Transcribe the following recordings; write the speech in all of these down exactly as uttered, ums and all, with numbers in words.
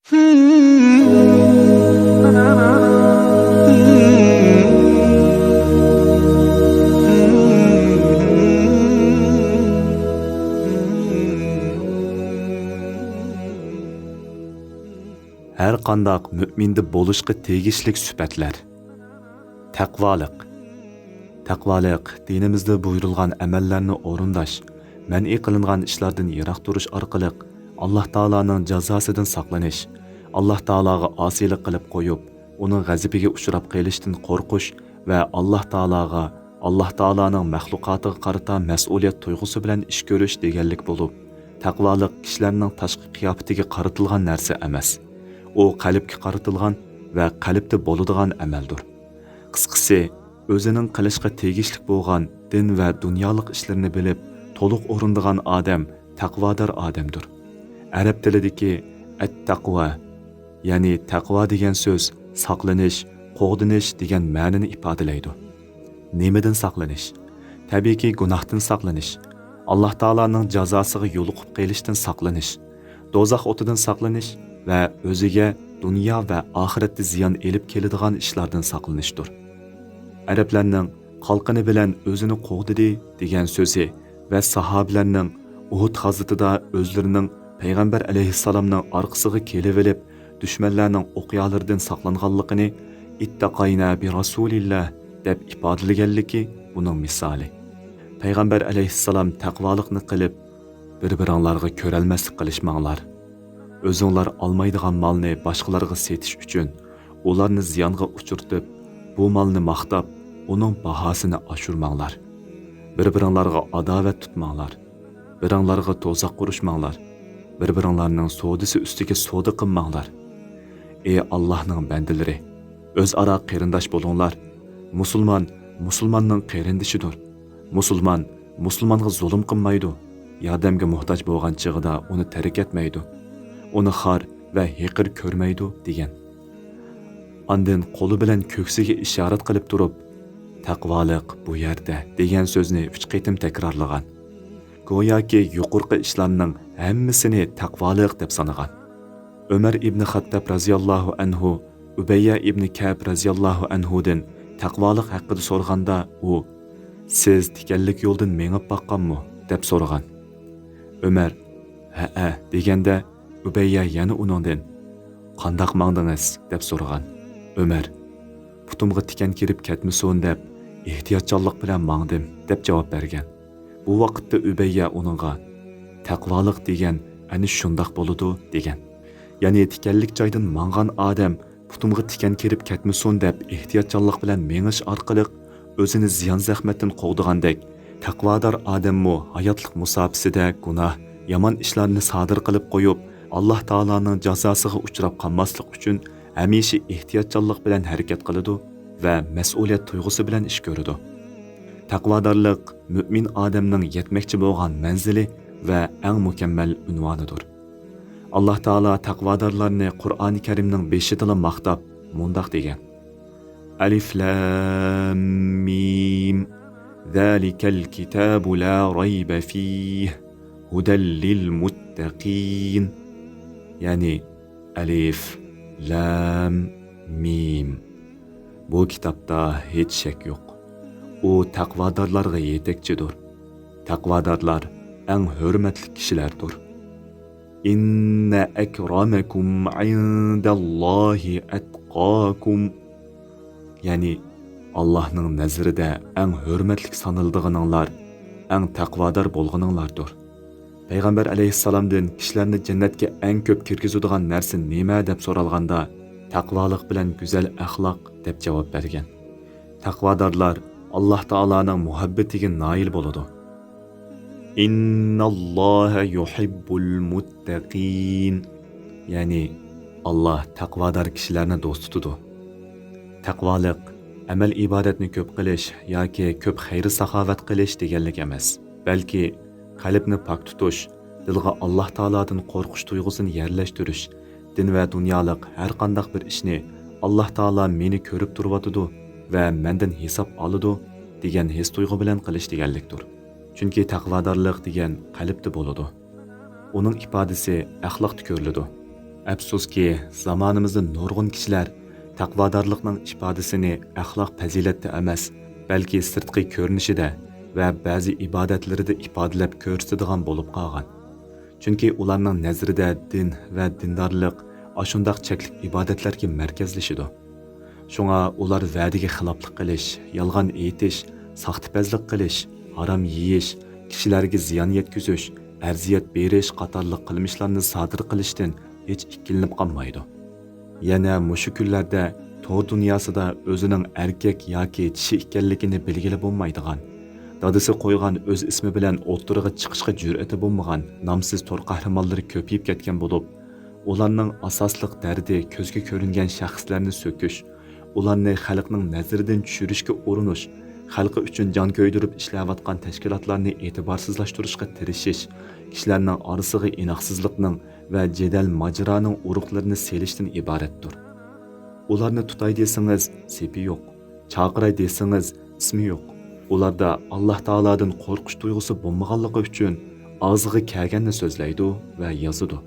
ھەر قانداق مۆمىندە بولۇشقا تېگىشلىك سۈپەتلەر. تەقۋالىق. تەقۋالىق دىنىمىزدە بۇيرۇلغان ئەمەللەرنى ئورۇنداش، مەنئى قىلىنغان ئىشلاردىن يىراق تۇرۇش ئارقىلىق ئاللاھ تائالانىڭ جازاسىدىن ساقلىنىش، ئاللاھ تائالاغا ئاسىيلىق قىلىپ قويۇپ، ئۇنىڭ غەزىپىگە ئۇچراپ قېلىشتىن قورقۇش ۋە ئاللاھ تائالاغا، ئاللاھ تائالانىڭ مەخلۇقاتىغا قارىتا مەسئۇلىيەت تۇيغۇسى بىلەن ئىش كۆرۈش دېگەنلىك بولۇپ، تەقۋالىق كىشىلەرنىڭ تاشقى قىياپىتىگە قارىتىلغان نەرسە ئەمەس. ئۇ قەلبكە قارىتىلغان ۋە قەلبتە بولىدىغان ئەمەلدۇر. قىسقىسى، ئۆزىنىڭ قىلىشقا تېگىشلىك بولغان دىن ۋە دۇنيالىق ئىشلىرىنى بىلىپ، تولۇق ئورۇندىغان ئادەم تەقۋادار ئادەمدۇر. ئەرەب تىلىدىكى ئەت-تەقۋا، يەنى تەقۋا دېگەن سۆز ساقلىنىش، قوغدىنىش دېگەن مەنىنى ئىپادىلەيدۇ. نېمىدىن ساقلىنىش؟ تەبىئىيكى، گۇناھتىن ساقلىنىش، ئاللاھ تائالانىڭ جازاسىغا يولۇقۇپ قېلىشتىن ساقلىنىش، دوزاخ ئوتىدىن ساقلىنىش ۋە ئۆزىگە دۇنيا ۋە ئاخىرەتتە زىيان ئېلىپ كېلىدىغان ئىشلاردىن ساقلىنىشتۇر. ئەرەبلەرنىڭ «قالقىنى بىلەن ئۆزىنى قوغدىدى» دېگەن سۆزى ۋە ساھابىلەرنىڭ ئۇھۇد غازىتىدا ئۆزلىرىنىڭ پەيغەمبەر ئەلەيھىسسالامنىڭ ئارقىسىغا كېلىۋېلىپ، دۈشمەنلەرنىڭ ئوقيالىرىدىن ساقلانغانلىقىنى «ئىتتەقەينا بىرەسۇلىللا» دەپ ئىپادىلىگەنلىكى بۇنىڭ مىسالى. پەيغەمبەر ئەلەيھىسسالام تەقۋالىقنى قىلىپ، «بىر-بىرىڭلارغا كۆرەلمەسلىك قىلىشماڭلار. ئۆزۈڭلار ئالمايدىغان مالنى باشقىلارغا سېتىش ئۈچۈن، ئۇلارنى زىيانغا ئۇچرىتىپ، بۇ مالنى ماختاپ، ئۇنىڭ باھاسىنى ئاشۇرماڭلار. بىر-بىرىڭلارغا ئاداۋەت تۇتماڭلار. بىرىڭلارغا تۇزاق قۇرۇشماڭلار. بىر-بىرىڭلارنىڭ سودىسى ئۈستىگە سودا قىلماڭلار. ئى ئاللاھنىڭ بەندىلىرى، ئۆزئارا قېرىنداش بولۇڭلار. مۇسۇلمان مۇسۇلماننىڭ قېرىندىشىدۇر. مۇسۇلمان مۇسۇلمانغا زۇلۇم قىلمايدۇ، ياردەمگە موھتاج بولغان چېغىدا ئۇنى تەرك ئەتمەيدۇ، ئۇنى خار ۋە ھېقىر كۆرمەيدۇ» دېگەن. ئاندىن قولى بىلەن كۆكسىگە ئىشارەت قىلىپ تۇرۇپ، «تەقۋالىق بۇ يەردە» دېگەن سۆزنى ئۈچ قېتىم تەكرارلىغان. گوياكى يۇقىرىقى ئىشلارنىڭ ھەممىسىنى تەقۋالىق دەپ سانىغان. ئۆمەر ئىبنى خەتتاب رەزىياللاھۇ ئەنھۇ ئۈبەييە ئىبنى كەئب رەزىياللاھۇ ئەنھۇدىن تەقۋالىق ھەققىدە سورىغاندا، ئۇ، «سىز تىكەنلىك يولدىن مېڭىپ باققانمۇ؟» دەپ سورىغان. ئۆمەر، «ھەئە» دېگەندە، ئۈبەييە يەنە ئۇنىڭدىن، «قانداق ماڭدىڭىز؟» دەپ سورىغان. ئۆمەر، «پۇتۇمغا تىكەن كىرىپ كەتمىسۇن دەپ، ئېھتىياتچانلىق بىلەن ماڭدىم» دەپ جاۋاب بەرگەن. بۇ ۋاقىتتا ئۈبەييە ئۇنىڭغا، «تەقۋالىق دېگەن ئەنە شۇنداق بولىدۇ» دېگەن. يەنى تىكەنلىك جايدىن ماڭغان ئادەم پۇتۇمغا تىكەن كىرىپ كەتمىسۇن دەپ ئېھتىياتچانلىق بىلەن مېڭىش ئارقىلىق ئۆزىنى زىيان-زەخمەتتىن قوغدىغاندەك، تەقۋادار ئادەممۇ ھاياتلىق مۇساپىسىدە گۇناھ، يامان ئىشلارنى سادىر قىلىپ قويۇپ، ئاللاھ تائالانىڭ جازاسىغا ئۇچراپ قالماسلىق ئۈچۈن ھەمىشە ئېھتىياتچانلىق بىلەن ھەرىكەت قىلىدۇ ۋە مەسئۇلىيەت تۇيغۇسى بىلەن ئىش كۆرىدۇ. تەقۋادارلىق مۆمىن ئادەمنىڭ يەتمەكچى بولغان مەنزىلى ۋە ئەڭ مۇكەممەل ئۇنۋانىدۇر. ئاللاھ تائالا تەقۋادارلارنى قۇرئانى كەرىمنىڭ بېشىدىلا ماختاپ مۇنداق دېگەن: «ئەلىف لام مىم. ذالىكەل كىتابۇ لا رەيبە فىھ. ھۇدەل لىل مۇتتەقىن.» يەنى، ئەلىف، لام، مىم. بۇ كىتابتا ھېچ شەك يوق. ئۇ تەقۋادارلارغا يېتەكچىدۇر. تەقۋادارلار ئەڭ ھۆرمەتلىك كىشىلەردۇر. «ئىننە ئەكرامەكۇم ئىندەللاھى ئەتقاكۇم.» يەنى، ئاللاھنىڭ نەزىرىدە ئەڭ ھۆرمەتلىك سانىلىدىغىنىڭلار ئەڭ تەقۋادار بولغىنىڭلاردۇر. پەيغەمبەر ئەلەيھىسسالامدىن كىشىلەرنى جەننەتكە ئەڭ كۆپ كىرگۈزىدىغان نەرسە نېمە دەپ سورالغاندا، تەقۋالىق بىلەن گۈزەل ئەخلاق دەپ جاۋاب بەرگەن. تەقۋادارلار ئاللاھ تائالانىڭ مۇھەببىتىگە نائىل بولىدۇ. «ئىنناللاھە يۇھىببۇل مۇتتەقىن.» يەنى، ئاللاھ تەقۋادار كىشىلەرنى دوست تۇتىدۇ. تەقۋالىق ئەمەل ئىبادەتنى كۆپ قىلىش ياكى كۆپ خەير-ساخاۋەت قىلىش دېگەنلىك ئەمەس، بەلكى قەلبنى پاك تۇتۇش، دىلغا ئاللاھ تائالادىن قورقۇش تۇيغۇسىنى يەرلەشتۈرۈش، دىن ۋە دۇنيالىق ھەر قانداق بىر ئىشنى «ئاللاھ تائالا مېنى كۆرۈپ تۇرۇۋاتىدۇ ۋە مەندىن ھېساب ئالىدۇ» دېگەن ھېس-تۇيغۇ بىلەن قىلىش دېگەنلىكتۇر. چۈنكى تەقۋادارلىق دېگەن قەلبتە بولىدۇ. ئۇنىڭ ئىپادىسى ئەخلاقتا كۆرۈلىدۇ. ئەپسۇسكى، زامانىمىزدا نۇرغۇن كىشىلەر تەقۋادارلىقنىڭ ئىپادىسىنى ئەخلاق پەزىلەتتە ئەمەس، بەلكى سىرتقى كۆرۈنۈشىدە ۋە بەزى ئىبادەتلىرىدە ئىپادىلەپ كۆرسىتىدىغان بولۇپ قالغان. چۈنكى ئۇلارنىڭ نەزىرىدە دىن ۋە دىندارلىق ئاشۇنداق چەكلىك ئىبادەتلەرگە مەركەزلىشىدۇ. شۇڭا ئۇلار ۋەدىگە خىلاپلىق قىلىش، يالغان ئېيتىش، ساختىپەزلىك قىلىش، ھارام يېيىش، كىشىلەرگە زىيان يەتكۈزۈش، ئەرزىيەت بېرىش قاتارلىق قىلمىشلارنى سادىر قىلىشتىن ھېچ ئىككىلىنىپ قالمايدۇ. يەنە مۇشۇ كۈنلەردە تور دۇنياسىدا ئۆزىنىڭ ئەركەك ياكى چىشى ئىكەنلىكىنى بىلگىلى بولمايدىغان، دادىسى قويغان ئۆز ئىسمى بىلەن ئوتتۇرىغا چىقىشقا جۈرئىتى بولمىغان نامسىز تور قەھرىمانلىرى كۆپىيىپ كەتكەن بولۇپ، ئۇلارنىڭ ئاساسلىق دەردى كۆزگە كۆرۈنگەن شەخسلەرنى سۆكۈش، ئۇلارنى خەلقنىڭ نەزىرىدىن چۈشۈرۈشكە ئۇرۇنۇش، خەلقى ئۈچۈن جان كۆيدۈرۈپ ئىشلەۋاتقان تەشكىلاتلارنى ئېتىبارسىزلاشتۇرۇشقا تىرىشىش، كىشىلەرنىڭ ئارىسىغا ئىناقسىزلىقنىڭ ۋە جېدەل-ماجىرانىڭ ئۇرۇقلىرىنى سېلىشتىن ئىبارەتتۇر. ئۇلارنى تۇتاي دېسىڭىز، سېپى يوق. چاقىراي دېسىڭىز، ئىسمى يوق. ئۇلاردا ئاللاھ تائالادىن قورقۇش تۇيغۇسى بولمىغانلىقى ئۈچۈن ئاغزىغا كەلگەننى سۆزلەيدۇ ۋە يازىدۇ.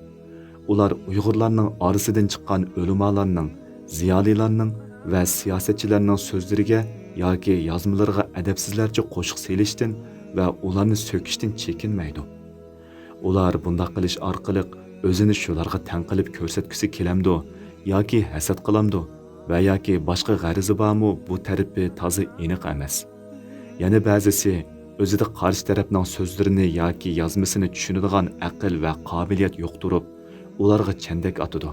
ئۇلار ئۇيغۇرلارنىڭ ئارىسىدىن چىققان ئۆلىمالارنىڭ، زىيالىيلارنىڭ ۋە سىياسەتچىلەرنىڭ سۆزلىرىگە ياكى يازمىلىرىغا ئەدەپسىزلەرچە قوشۇق سېلىشتىن ۋە ئۇلارنى سۆكۈشتىن چېكىنمەيدۇ. ئۇلار بۇنداق قىلىش ئارقىلىق ئۆزىنى شۇلارغا تەڭ قىلىپ كۆرسەتكۈسى كېلەمدۇ ياكى ھەسەت قىلامدۇ ۋە ياكى باشقا غەرىزى بارمۇ، بۇ تەرىپى تازا ئېنىق ئەمەس. يەنە بەزىسى ئۆزىدە قارشى تەرەپنىڭ سۆزلىرىنى ياكى يازمىسىنى چۈشىنىدىغان ئەقىل ۋە قابىلىيەت يوق تۇرۇپ، ئۇلارغا چەندەك ئاتىدۇ.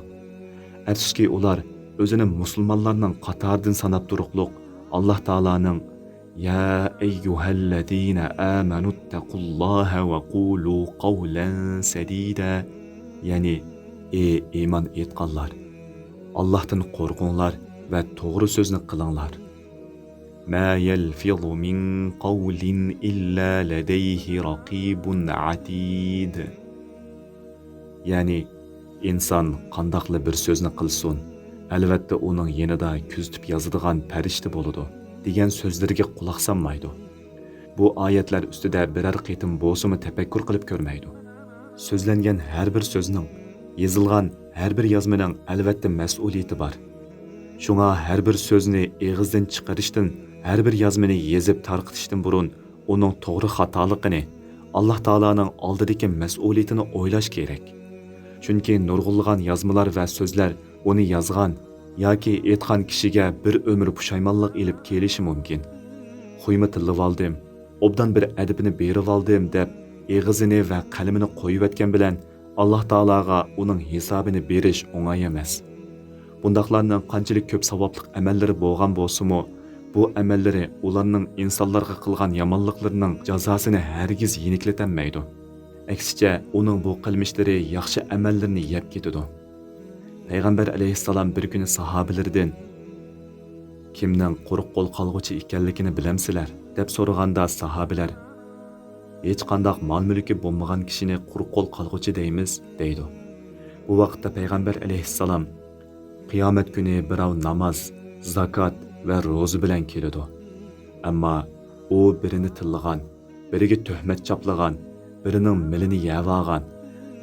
ئەپسۇسكى، ئۇلار ئۆزىنى مۇسۇلمانلارنىڭ قاتارىدىن ساناپ تۇرۇقلۇق، ئاللاھ تائالانىڭ «يا أيها الذين آمنوا اتقوا الله وقولوا قولا سديدا»، يەنى «ئى ئىمان ئېيتقانلار، ئاللاھتىن قورقۇڭلار ۋە توغرا سۆزنى قىلىڭلار. ما يلفظ من قول إلا لديه رقيب عتيد.» يەنى، ئىنسان قانداقلا بىر سۆزنى قىلسۇن، ئەلۋەتتە ئۇنىڭ يېنىدا كۆزىتىپ يازىدىغان پەرىشتە بولىدۇ، دېگەن سۆزلىرىگە قۇلاق سالمايدۇ. بۇ ئايەتلەر ئۈستىدە بىرەر قېتىم بولسىمۇ تەپەككۇر قىلىپ كۆرمەيدۇ. سۆزلەنگەن ھەر بىر سۆزنىڭ، يېزىلغان ھەر بىر يازمىنىڭ ئەلۋەتتە مەسئۇلىيىتى بار. شۇڭا ھەر بىر سۆزنى ئېغىزدىن چىقىرىشتىن، ھەر بىر يازمىنى يېزىپ تارقىتىشتىن بۇرۇن ئۇنىڭ توغرا خاتالىقىنى، ئاللاھ تائالانىڭ ئالدىدىكى مەسئۇلىيىتىنى ئويلاش كېرەك. چۈنكى نۇرغۇنلىغان يازمىلار ۋە سۆزلەر ئۇنى يازغان ياكى ئېيتقان كىشىگە بىر ئۆمۈر پۇشايمانلىق ئېلىپ كېلىشى مۇمكىن. «خۇيمۇ تىللىۋالدىم، ئوبدان بىر ئەدىپىنى بېرىۋالدىم» دەپ، ئېغىزىنى ۋە قەلىمىنى قويۇۋەتكەن بىلەن، ئاللاھ تائالاغا ئۇنىڭ ھېسابىنى بېرىش ئوڭاي ئەمەس. بۇنداقلارنىڭ قانچىلىك كۆپ ساۋابلىق ئەمەللىرى بولغان بولسىمۇ، بۇ ئەمەللىرى ئۇلارنىڭ ئىنسانلارغا قىلغان يامانلىقلىرىنىڭ جازاسىنى ھەرگىز يېنىكلىتەلمەيدۇ. ئەكسىچە، ئۇنىڭ بۇ قىلمىشلىرى ياخشى ئەمەللىرىنى يەپ كېتىدۇ. پەيغەمبەر ئەلەيھىسسالام بىر كۈنى ساھابىلىرىدىن: «كىمنىڭ قۇرۇق قول قالغۇچى ئىكەنلىكىنى بىلەمسىلەر؟» دەپ سورىغاندا ساھابىلەر: «ھېچقانداق مال-مۈلكى بولمىغان كىشىنى قۇرۇق قول قالغۇچى دەيمىز» دەيدۇ. بۇ ۋاقىتتا پەيغەمبەر ئەلەيھىسسالام: «قىيامەت كۈنى بىراۋ ناماز، زاكات ۋە روزا بىلەن كېلىدۇ. ئەمما ئۇ بىرىنى تىللىغان، بىرىگە تۆھمەت چاپلىغان، بىرىنىڭ مېلىنى يەۋالغان،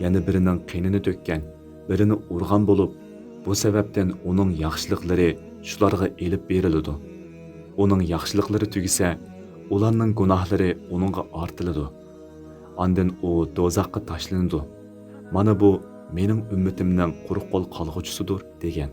يەنە بىرىنىڭ قېنىنى تۆككەن، بىرىنى ئۇرغان بولۇپ، بۇ سەۋەبتىن ئۇنىڭ ياخشىلىقلىرى شۇلارغا ئېلىپ بېرىلىدۇ. ئۇنىڭ ياخشىلىقلىرى تۈگىسە، ئۇلارنىڭ گۇناھلىرى ئۇنىڭغا ئارتىلىدۇ. ئاندىن ئۇ دوزاخقا تاشلىنىدۇ. مانا بۇ مېنىڭ ئۈممىتىمنىڭ قۇرۇق قول قالغۇچىسىدۇر» دېگەن.